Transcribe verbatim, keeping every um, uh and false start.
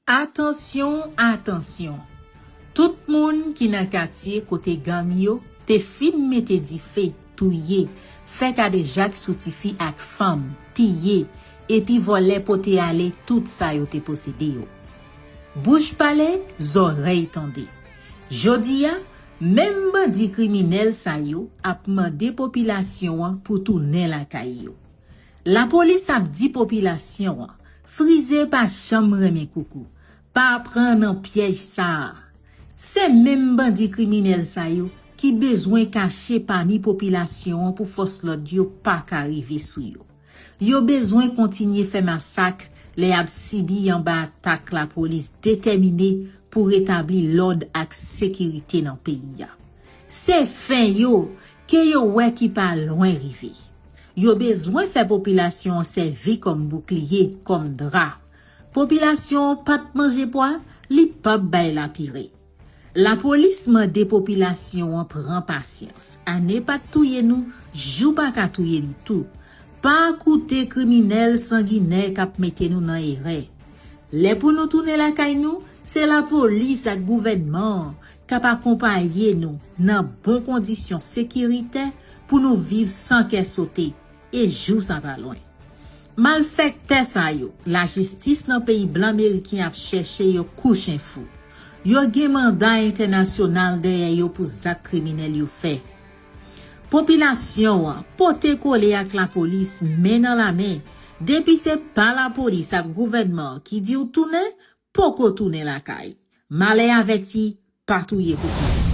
Atansyon, atansyon! Tout moun ki nan katye kote gang yo te fin mete dife, touye, fè kadejak sou tifi ak fanm, piye, epi vòlè pote ale tout sa yo te posede yo. Bouch pale, zòrèy tande. Jodi a, menm bandi kriminèl sa yo ap mande popilasyon an pou tounen lakay yo. Lapolis ap di popilasyon an, frize pa janm renmen koukou, pa pran nan pyèj sa a. Se menm bandi kriminèl sa yo ki bezwen kache pami popilasyon an pou fòs lòd yo pa ka rive sou yo. Yo bezwen kontinye fè masak lè y ap sibi anba atak lapolis detèmine pou retabli lòd ak sekirite nan peyi a. Se fen yo, ke yo wè ki pa lwen rive. Yo bezwen fè popilasyon an sèvi kòm boukliye, kòm dra. Popilasyon an pa t manje pwa, li p ap bay lapire. Lapolis mande popilasyon an pran pasyans. Ane pa t touye nou, jou pa ka touye nou tou. Pa koute kriminèl sanginè k ap mete nou nan erè. Lè pou nou tounen lakay nou, se lapolis ak gouvènman an k ap akonpaye nou nan bon kondisyon sekiritè pou nou viv san kè sote, e jou sa pa lwen. Malfèktè sa yo, lajistis nan peyi blan meriken ap chèche yo kou chen fou. Yo gen manda entènasyonal dèyè yo pou zak kriminèl yo fè. Popilasyon an, pote kole ak lapolis men nan lamen. Depi se pa lapolis ak gouvènman an ki di w tounen, poko tounen lakay. Malè avèti, pa touye koukou.